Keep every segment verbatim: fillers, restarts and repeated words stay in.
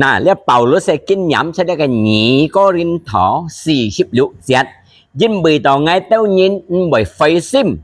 那，這保羅个經驗在這个二哥林多四十六節，因為到𠊎兜人毋會灰心，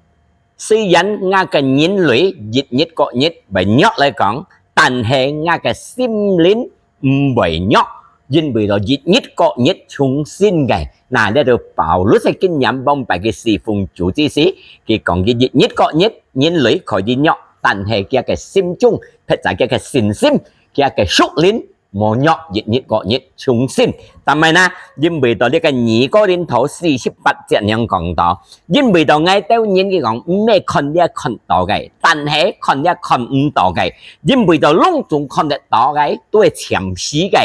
雖然𠊎个人類一日過日會弱來講，但係𠊎个心靈毋會弱，因為到一日過日重新个。那，這兜保羅个經驗，往擺佢侍奉主之時，佢講佢一日過日，人類可以弱，但係佢个心中，或者佢个信心，佢个屬靈， 無弱，一日過日重新。但係呢，因為到這个二哥林多四十八節恁樣講到，因為到𠊎兜人佢講，毋係看這看到个，但係看這看毋到个，因為到攏總看得到个，都係暫時个，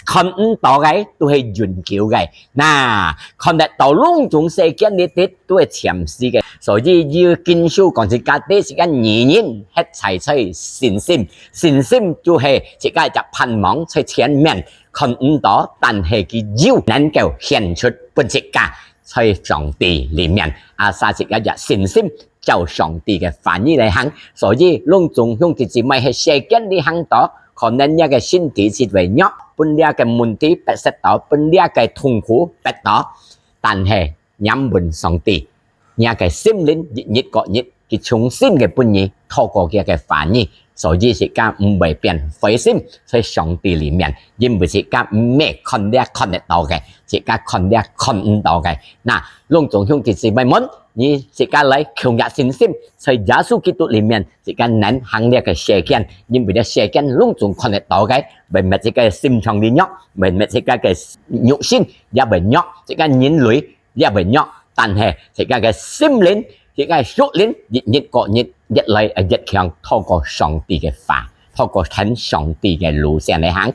看毋到个，都係永久个。那，看得到攏總世間裡底 都係暫時个。所以有經書講自家第一个義人歇在在信心，信心就係自家一隻盼望在前面，看毋到，但係佢有能夠顯出分自家在上帝裡面。啊，所以自家一隻信心照上帝个話語來行。所以攏總兄弟姊妹係世間裡行到，可能這个身體係會弱，分這个問題逼塞到，分這个痛苦逼到，但係 仰望上帝，若个心靈一日過日，佢重新个分你透過佢个話語，所以自家毋會變灰心，在上帝裡面，因為自家毋係看這看得到个，自家看這看毋到个。那，攏總兄弟姊妹們，你自家來強烈信心，在耶穌基督裡面，自家能行這个世間，因為這世間攏總看得到个，會搣自家个心腸裡弱，會搣自家个肉身也會弱，自家人類 也會弱，但係自家个心靈，自家个屬靈，一日過日，越來越強，透過上帝个話，透過行上帝个路線來行，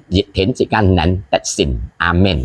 一定自家能得勝。阿們。